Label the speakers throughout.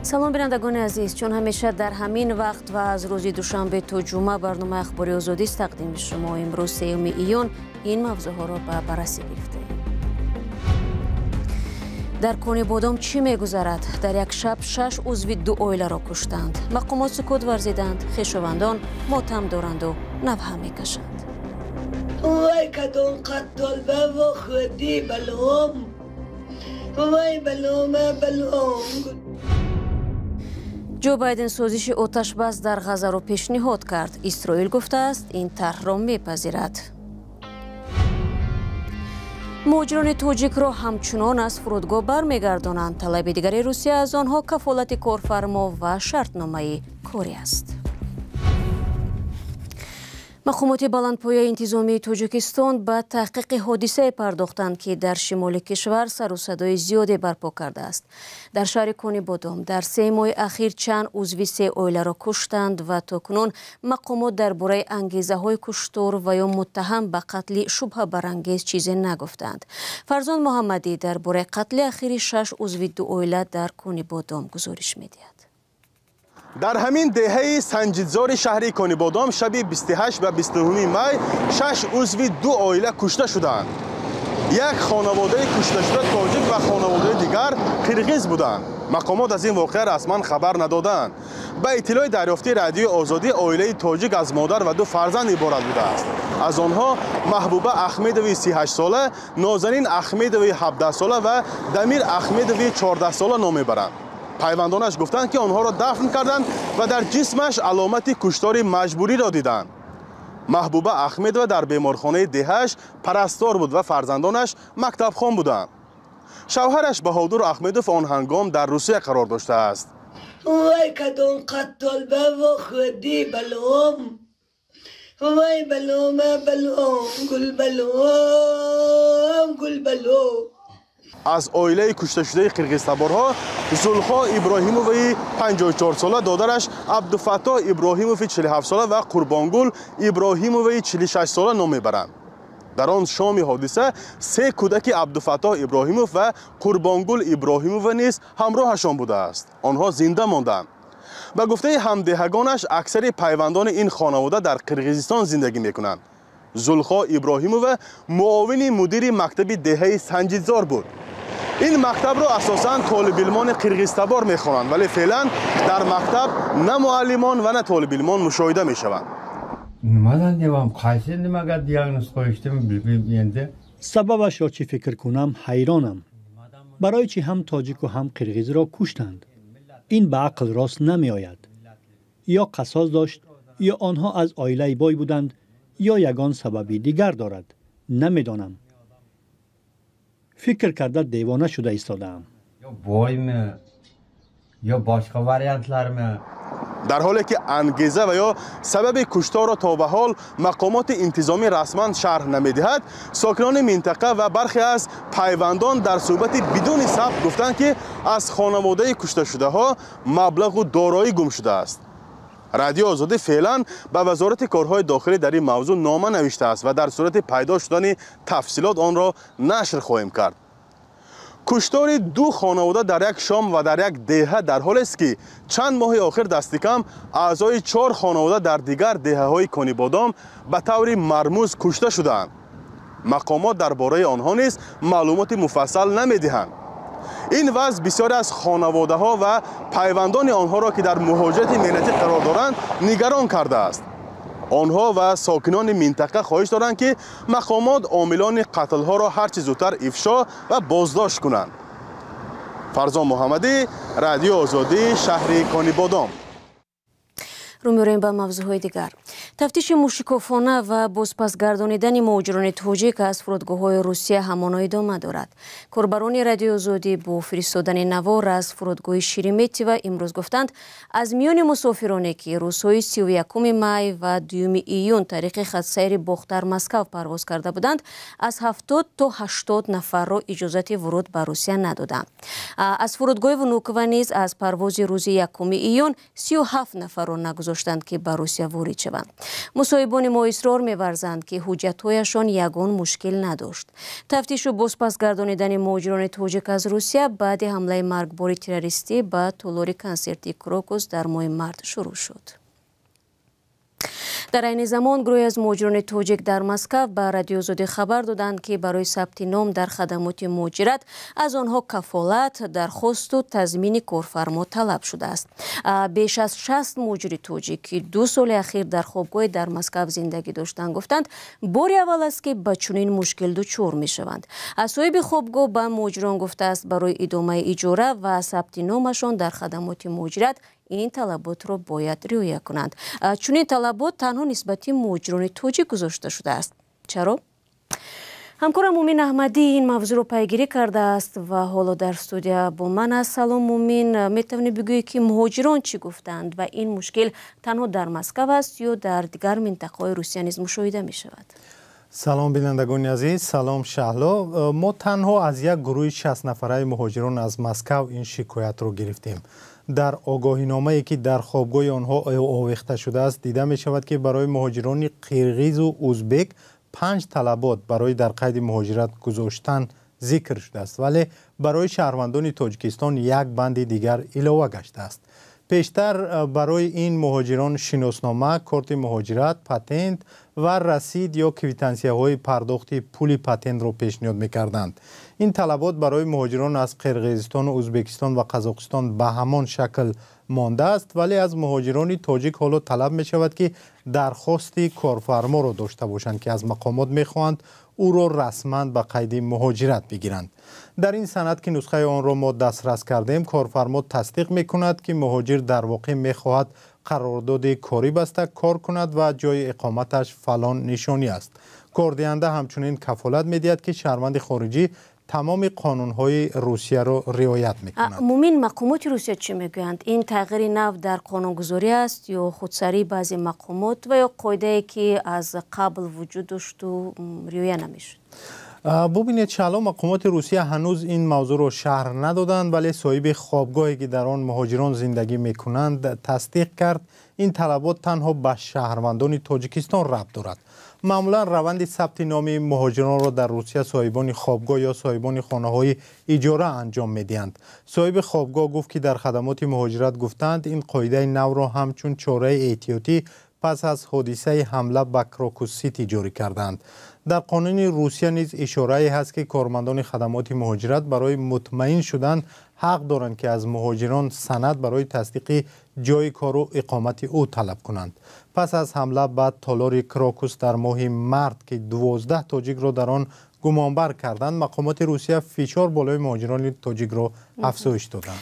Speaker 1: Салом, бинандагони азиз. Чун ҳамеша дар ҳамин вақт ва аз рӯзи душанбе то ҷумъа барномаи Ахбори Озодист тақдими шумо. Имрӯз 3 июн ин мавзӯъҳоро ба баррасӣ гирифтаем. Дар Конибодом чӣ мегузарад? Дар як шаб шаш узви ду оиларо куштанд. Мақомот сукут варзиданд, хешовандон мотам доранду навҳа мекашанд.
Speaker 2: Вай кадом қаттол ба худи балом, вай балома балом.
Speaker 1: Ҷо Байден созиши оташбас дар Ғазаро пешниҳод кард. Исроил гуфтааст, ин тарҳро мепазирад. Муҳоҷирони тоҷикро ҳамчунон аз фурудгоҳ бармегардонанд. Талаби дигари Русия аз онҳо кафолати корфармо ва шартномаи корӣ аст. Мақомоти баландпояи интизомии Тоҷикистон ба таҳқиқи ҳодисае пардохтанд, ки дар шимоли кишвар сару садои зиёде барпо кардааст. Дар шаҳри Конибодом дар 3 моҳи ахир чанд узви се оиларо куштанд ва то кунун мақомот дар бораи ангезаҳои куштор ва ё муттаҳам ба қатли шубҳабарангез чизе нагуфтанд. Фарзон Муҳаммадӣ дар бораи қатли ахири шаш узви ду оила дар Конибодом гузориш медиҳад.
Speaker 3: Дар ҳамин деҳаи Санҷидзори шаҳри Конибодом шаби 28 ва 29 май шаш узви ду оила кушта шуданд. Як хонаводаи кушташуда тоҷик ва хонаводаи дигар қирғиз буданд. Мақомот аз ин воқеа расман хабар надоданд. Ба иттилои дарёфтии Радиои Озодӣ, оилаи тоҷик аз модар ва ду фарзанд иборат будааст. Аз онҳо Маҳбуба Ахмедови 38-сола, Нозанин Ахмедови 17-сола ва Дамир Ахмедови 14-сола ном мебаранд. Пайвандонаш гуфтанд, ки онҳоро дафн карданд ва дар ҷисмаш аломати куштори маҷбуриро диданд. Маҳбуба Ахмедова дар беморхонаи деҳаш парастор буд ва фарзандонаш мактабхон буданд. Шавҳараш Баҳодур Ахмедов он ҳангом дар Русия қарор доштааст.
Speaker 2: Вай кадом қаттол ба худи балом, вай балома балом, гул балом, гул балом.
Speaker 3: Аз оилаи кушташудаи қирғизтаборҳо Зулхо Иброҳимоваи 54-сола, додараш Абдуфаттоҳ Иброҳимови 47-сола ва Қурбонгул Иброҳимоваи 46-сола ном мебаранд. Дар он шоми ҳодиса се кӯдаки Абдуфаттоҳ Иброҳимов ва Қурбонгул Иброҳимова низ ҳамроҳашон будааст. Онҳо зинда монданд. Ба гуфтаи ҳамдеҳагонаш, аксари пайвандони ин хонавода дар Қирғизистон зиндагӣ мекунанд. Зулхо Иброҳимова муовини мудири мактаби деҳаи Санҷидзор буд. Ин мактабро асосан толибилмони қирғизтабор мехонанд, вале феълан дар мактаб на муаллимон ва на толибилмон мушоҳида мешаванд.
Speaker 4: Nimadan deyapman, qaysi nimaga диагноз qo'yishdimi bilmayman endi.
Speaker 5: Сабабашро чӣ фикр кунам, ҳайронам. Барои чӣ ҳам тоҷику ҳам қирғизро куштанд? Ин ба ақл рост намеояд. Ё қасос дошт, ё онҳо аз оилаи бой буданд, ё ягон сабаби дигар дорад. Намедонам. Фикр карда девона шуда истодаам.
Speaker 4: Yo boymi, yo boshqa variantlarmi?
Speaker 3: Дар ҳоле ки ангеза ва ё сабаби кушторро то ба ҳол мақомоти интизомӣ расман шарҳ намедиҳад, сокинони минтақа ва бархе аз пайвандон дар суҳбати бидуни сабт гуфтанд, ки аз хонаводаи кушташудаҳо маблағу дороӣ гум шудааст. Радиои Озодӣ феълан ба Вазорати корҳои дохилӣ дар ин мавзӯъ нома навиштааст ва дар сурати пайдо шудани тафсилот онро нашр хоҳем кард. Куштори ду хонавода дар як шом ва дар як деҳа дар ҳолест, ки чанд моҳи охир дастикам аъзои чор хонавода дар дигар деҳаҳои Конибодом ба таври мармуз кушта шудаанд. Мақомот дар бораи онҳо низ маълумоти муфассал намедиҳанд. Ин вазъ бисёре аз хонаводаҳо ва пайвандони онҳоро, ки дар муҳоҷирати меҳнатӣ қарор доранд, нигарон кардааст. Онҳо ва сокинони минтақа хоҳиш доранд, ки мақомот омилони қатлҳоро ҳарчи зудтар ифшо ва боздошт кунанд. Фарзон Муҳаммадӣ, Радиои Озодӣ, шаҳри Конибодом.
Speaker 1: Рӯ меорем ба мавзӯъҳои дигар. Тафтиши мушикофона ва бозпасгардонидани муҳоҷирони тоҷик аз фурудгоҳҳои Русия ҳамоно идома дорад. Корбарони Радиои Озодӣ бо фиристодани навор аз фурудгоҳи Шереметьево имрӯз гуфтанд, аз миёни мусофироне, ки рӯзҳои 31 май ва 2 июн тариқи хатсайри Бохтар Москав парвоз карда буданд, аз 70 то 80 нафарро иҷозати вуруд ба Русия надоданд. Аз фурудгоҳи Внуково низ аз парвози рӯзи 1 июн 37 нафарро нагузоштанд, ки ба Русия ворид шаванд. Мусоҳибони мо исрор меварзанд, ки ҳуҷҷатҳояшон ягон мушкил надошт. Тафтишу бозпасгардонидани муҳоҷирони тоҷик аз Русия баъди ҳамлаи маргбори террористӣ ба толори консертии Крокус дар моҳи март шурӯъ шуд. Дар айни замон гурӯҳе аз муҳоҷирони тоҷик дар Москав ба Радиои Озодӣ хабар доданд, ки барои сабти ном дар хадамоти муҳоҷират аз онҳо кафолат, дархосту тазмини корфармо талаб шудааст. Беш аз 60 муҳоҷири тоҷик, ки 2 соли ахир дар хобгоҳе дар Москав зиндагӣ доштанд, гуфтанд, бори аввал аст, ки ба чунин мушкил дучор мешаванд. Аз соҳиби хобгоҳ ба муҳоҷирон гуфтааст, барои идомаи иҷора ва сабти номашон дар хадамоти муҳоҷират ин талаботро бояд риоя кунанд. Чунин талабот танҳо нисбати муҳоҷирони тоҷик гузошта шудааст. Чаро? Ҳамкорам Мумин Аҳмадӣ ин мавзӯъро пайгирӣ кардааст ва ҳоло дар студия бо ман аст. Салом, Мумин, метавонӣ бигӯӣ, ки муҳоҷирон чӣ гуфтанд ва ин мушкил танҳо дар Москав аст ё дар дигар минтақаҳои Русия низ мушоҳида мешавад?
Speaker 6: Салом, бинандагони азиз, салом, Шаҳло. Мо танҳо аз як гурӯҳи 60 нафараи муҳоҷирон аз Москав ин шикоятро гирифтем. Дар огоҳиномае, ки дар хобгоҳи онҳо овехта шудааст, дида мешавад, ки барои муҳоҷирони қирғизу узбек 5 талабот барои дар қайди муҳоҷират гузоштан зикр шудааст, вале барои шаҳрвандони Тоҷикистон як банди дигар илова гаштааст. Пештар барои ин муҳоҷирон шиноснома, корти муҳоҷират, патент ва расид ё квитансияҳои пардохти пули патентро пешниҳод мекарданд. Ин талабот барои муҳоҷирон аз Қирғизистону Узбекистон ва Қазоқистон ба ҳамон шакл мондааст, вале аз муҳоҷирони тоҷик ҳоло талаб мешавад, ки дархости корфарморо дошта бошанд, ки аз мақомот мехоҳанд ӯро расман ба қайди муҳоҷират бигиранд. Дар ин санад, ки нусхаи онро мо дастрас кардем, корфармо тасдиқ мекунад, ки муҳоҷир дар воқеъ мехоҳад қарордоди корӣ баста кор кунад ва ҷои иқоматаш фалон нишонӣ аст. Кордиҳанда ҳамчунин кафолат медиҳад, ки шаҳрванди хориҷӣ тамоми қонунҳои Русияро риоят мекунад.
Speaker 1: Мумин, мақомоти Русия чӣ мегӯянд? Ин тағйири нав дар қонунгузорӣ аст ё худсарии баъзе мақомот ва ё қоидае, ки аз қабл вуҷуд дошту риоя намешуд?
Speaker 6: Бубинед, Шаҳло, мақомоти Русия ҳанӯз ин мавзӯъро шарҳ надоданд, вале соҳиби хобгоҳе, ки дар он муҳоҷирон зиндагӣ мекунанд, тасдиқ кард, ин талабот танҳо ба шаҳрвандони Тоҷикистон рабт дорад. Маъмулан раванди сабти номи муҳоҷиронро дар Русия соҳибони хобгоҳ ё соҳибони хонаҳои иҷора анҷом медиҳанд. Соҳиби хобгоҳ гуфт, ки дар хадамоти муҳоҷират гуфтанд, ин қоидаи навро ҳамчун чораи эҳтиётӣ пас аз ҳодисаи ҳамла ба Крокус Сити ҷорӣ карданд. Дар қонуни Русия низ ишорае ҳаст, ки кормандони хадамоти муҳоҷират барои мутмаин шудан ҳақ доранд, ки аз муҳоҷирон санад барои тасдиқи ҷои кору иқомати ӯ талаб кунанд. Пас аз ҳамла ба толори Крокус дар моҳи март, ки 12 тоҷикро дар он гумонбар карданд, мақомоти Русия фишор болои муҳоҷирони тоҷикро афзоиш доданд.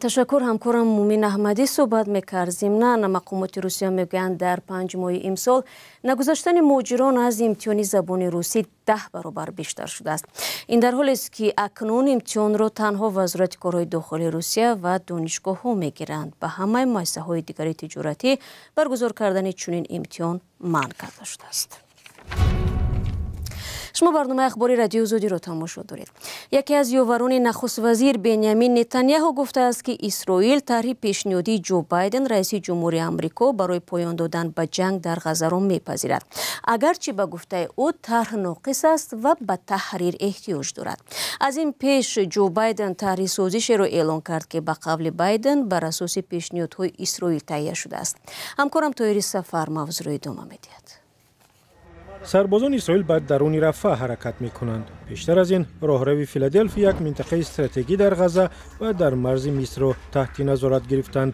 Speaker 1: Ташаккур, ҳамкорам Мумин Аҳмадӣ суҳбат мекард. Зимнан, мақомоти Русия мегӯянд, дар 5 моҳи имсол нагузаштани муҳоҷирон аз имтиҳони забони русӣ 10 баробар бештар шудааст. Ин дар ҳолест, ки акнун имтиҳонро танҳо Вазорати корҳои дохилии Русия ва донишгоҳҳо мегиранд. Ба ҳамаи муассисаҳои дигари тиҷоратӣ баргузор кардани чунин имтиҳон манъ карда шудааст. Шумо барномаи ахбори Радиои Озодиро тамошо доред. Яке аз ёварони нахуствазир Бенямин Нетаняҳу гуфтааст, ки Исроил тарҳи пешниҳодии Ҷо Байден, раиси ҷумҳури Амрико, барои поён додан ба ҷанг дар Ғазаро мепазирад. Агарчи ба гуфтаи ӯ тарҳ ноқис аст ва ба таҳрир эҳтиёҷ дорад. Аз ин пеш Ҷо Байден тарҳи созишеро эълон кард, ки ба қавли Байден бар асоси пешниҳодҳои Исроил таҳия шудааст. Ҳамкорам Тоҳири Сафар мавзӯъро идома медиҳад.
Speaker 7: Сарбозони Исроил ба даруни Рафаҳ ҳаракат мекунанд. Пештар аз ин роҳрави Филаделфия, як минтақаи стратегӣ дар Ғаза ва дар марзи Мисрро таҳти назорат гирифтанд.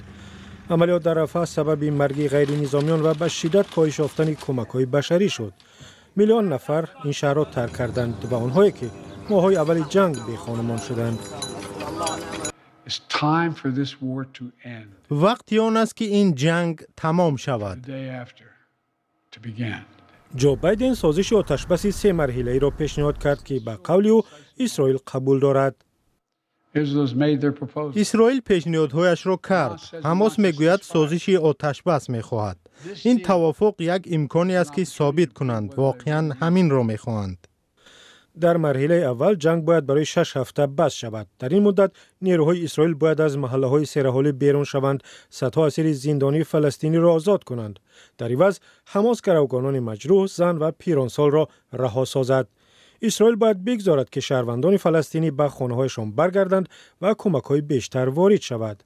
Speaker 7: Амалиёт дар Рафаҳ сабаби марги ғайринизомиён ва ба шиддат коҳиш ёфтани кӯмакҳои башарӣ шуд. Миллион нафар ин шаҳрро тарк карданд ва онҳое, ки моҳҳои аввали ҷанг бехонумон шуданд.
Speaker 6: Вақти он аст, ки ин ҷанг тамом шавад.
Speaker 7: Ҷо Байден созиши оташбаси се марҳилаиро пешниҳод кард, ки ба қавли ӯ Исроил қабул дорад.
Speaker 6: Исроил пешниҳодҳояшро кард. Ҳамос мегӯяд, созиши оташбас мехоҳад. Ин тавофуқ як имконе аст, ки собит кунанд, воқеан ҳаминро мехоҳанд.
Speaker 7: Дар марҳилаи аввал ҷанг бояд барои 6 ҳафта бас шавад. Дар ин муддат нерӯҳои Исроил бояд аз маҳаллаҳои сераҳолӣ берун шаванд, садҳо асири зиндонии фаластиниро озод кунанд. Дар иваз Ҳамос гаравгонони маҷрӯҳ, зан ва пиронсолро раҳо созад. Исроил бояд бигзорад, ки шаҳрвандони фаластинӣ ба хонаҳояшон баргарданд ва кӯмакҳои бештар ворид шавад.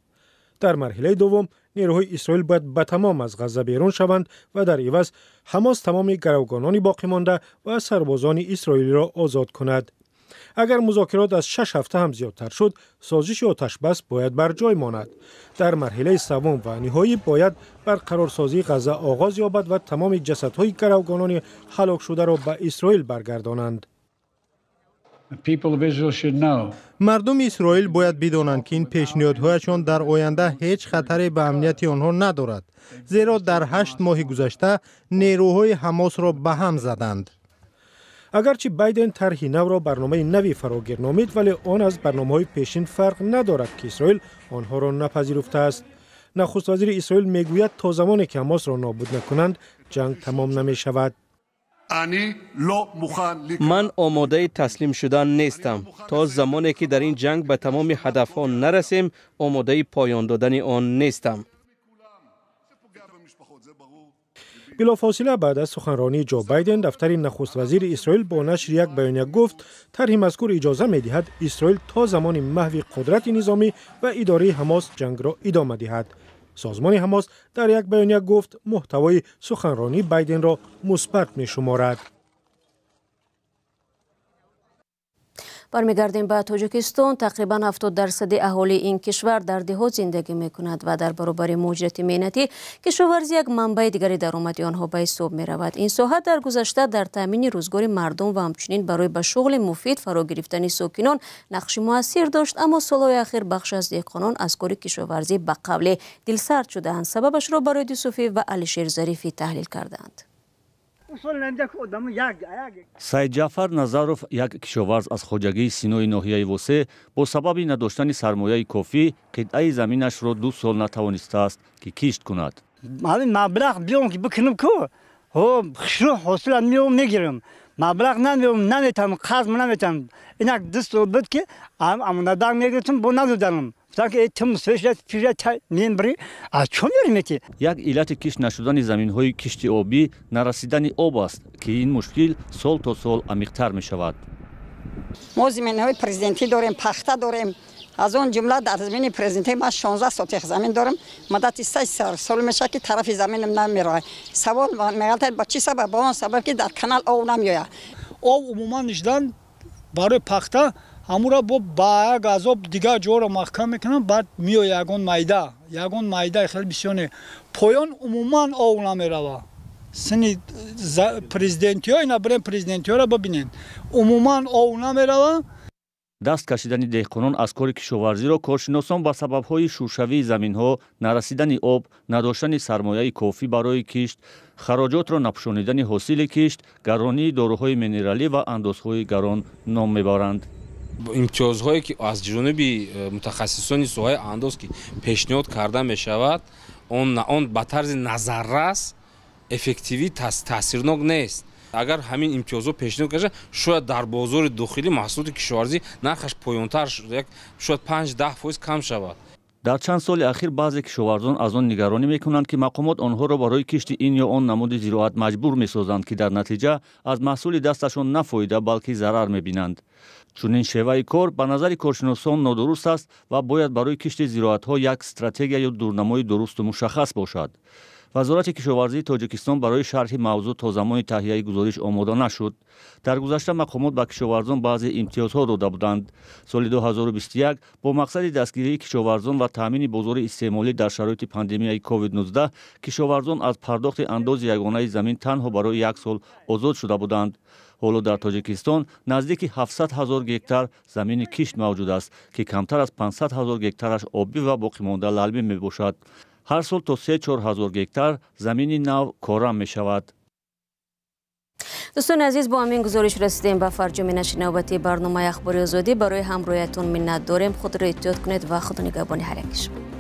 Speaker 7: Дар марҳилаи дуввум нерӯҳои Исроил бояд ба тамом аз Ғазза берун шаванд ва дар иваз Ҳамос тамоми гаравгонони боқӣ монда ва сарбозони исроилиро озод кунад. Агар музокирот аз 6 ҳафта ҳам зиёдтар шуд, созиши оташбас бояд бар ҷой монад. Дар марҳилаи севум ва ниҳоӣ бояд барқарорсозии Ғазза оғоз ёбад ва тамоми ҷасадҳои гаравгонони ҳалокшударо ба Исроил баргардонанд.
Speaker 6: Мардуми Исроил бояд бидонанд, ки ин пешниҳодҳояшон дар оянда ҳеҷ хатаре ба амнияти онҳо надорад, зеро дар 8 моҳи гузашта нерӯҳои Ҳамосро ба ҳам заданд.
Speaker 7: Агарчи Байден тарҳи навро барномаи нави фарогир номид, вале он аз барномаҳои пешин фарқ надорад, ки Исроил онҳоро напазируфтааст. Нахуствазири Исроил мегӯяд, то замоне ки Ҳамосро нобуд накунанд, ҷанг тамом намешавад.
Speaker 8: Ман омодаи таслим шудан нестам. То замоне ки дар ин ҷанг ба тамоми ҳадафҳо нарасем, омодаи поён додани он нестам.
Speaker 7: Билофосила баъд аз суханронии Ҷо Байден, дафтари нахуствазири Исроил бо нашри як баёния гуфт, тарҳи мазкур иҷоза медиҳад Исроил то замони маҳви қудрати низомӣ ва идораи Ҳамос ҷангро идома диҳад. Созмони Ҳамос дар як баёния гуфт, муҳтавои суханронии Байденро мусбат мешуморад.
Speaker 1: Бармегардем ба Тоҷикистон. Тақрибан 70% аҳолии ин кишвар дар деҳот зиндагӣ мекунад ва дар баробари муҳоҷирати меҳнатӣ кишоварзӣ як манбаи дигари даромади онҳо ба ҳисоб меравад. Ин соҳа дар гузашта дар таъмини рӯзгори мардум ва ҳамчунин барои ба шуғли муфид фаро гирифтани сокинон нақши муассир дошт, аммо солҳои ахир бахш аз деҳқонон аз кори кишоварзӣ ба қавле дилсард шудаанд. Сабабашро Барои Юсуфӣ ва Алишер Зарифӣ таҳлил кардаанд.
Speaker 9: Сайдҷаъфар Назаров, як кишоварз аз хоҷагии Синои ноҳияи Восе, бо сабаби надоштани сармояи кофӣ қитъаи заминашро 2 сол натавонистааст, ки кишт кунад.
Speaker 10: Маблағ биём ки бикунам ку, хушрӯ ҳосила меом мегирам. Маблағ намеом, наметавонам, қарз наметавонам. Инак 2 сол буд, ки амонатбанк мегирифтам, бо надоданам.
Speaker 9: Як иллати кишт нашудани заминҳои кишти обӣ нарасидани об аст, ки ин мушкил сол то сол амиқтар мешавад.
Speaker 11: Мо заминҳои президентӣ дорем, пахта дорем. Аз он ҷумла дар замини президентӣ ман 16 сотих замин дорам. Муддати 3 сол мешавад, ки тарафи заминам намеравад. Савол меғалтад, ба чӣ сабаб? Ба он сабаб, ки дар канал об намеояд.
Speaker 12: Об умуман нишдан барои пахта ҳамура бо ба як азоб дигар ҷоро маҳкам мекунам, баъд меояд ягон майда хеле бисёр не. Поён умуман об намерава. Сини президентиҳо, ина бирем президентиҳоро бибинед, умуман об намерава.
Speaker 9: Даст кашидани деҳқонон аз кори кишоварзиро коршиносон ба сабабҳои шуршавии заминҳо, нарасидани об, надоштани сармояи кофӣ барои кишт, хароҷотро напӯшонидани ҳосили кишт, гаронии доруҳои минералӣ ва андозҳои гарон ном мебаранд.
Speaker 13: Имтиёзҳое, ки аз ҷониби мутахассисони соҳаи андоз ки пешниҳод карда мешавад, он ба тарзи назаррас эффективӣ таъсирнок нест. Агар ҳамин имтиёзҳо пешниҳод карда, шояд дар бозори дохилӣ маҳсулоти кишоварзӣ нархаш поёнтар, шояд 5-10% кам шавад.
Speaker 9: Дар чанд соли ахир баъзе кишоварзон аз он нигаронӣ мекунанд, ки мақомот онҳоро барои кишти ин ё он намуди зироат маҷбур месозанд, ки дар натиҷа аз маҳсули дасташон на фоида, балки зарар мебинанд. Чунин шеваи кор ба назари коршиносон нодуруст аст ва бояд барои кишти зироатҳо як стратегия ё дурнамои дурусту мушаххас бошад. Вазорати кишоварзии Тоҷикистон барои шарҳи мавзӯъ то замони таҳияи гузориш омода нашуд. Дар гузашта мақомот ба кишоварзон баъзе имтиёзҳо дода буданд. Соли 2021 бо мақсади дастгирии кишоварзон ва таъмини бозори истеъмолӣ дар шароити пандемияи COVID-19 кишоварзон аз пардохти андози ягонаи замин танҳо барои 1 сол озод шуда буданд. Ҳоло дар Тоҷикистон наздики 700 000 гектар замини кишт мавҷуд аст, ки камтар аз 500 000 гектараш обӣ ва боқимонда лалмӣ мебошад. Ҳар сол то 3-4 ҳазор гектар замини нав корам мешавад.
Speaker 1: Дӯстони азиз, бо ҳамин гузориш расидем ба фарҷоми нашри навбатии барномаи Ахбори Озодӣ. Барои ҳамроҳиятон миннат дорем. Худро эҳтиёт кунед ва худо нигаҳбони ҳар яки шумо.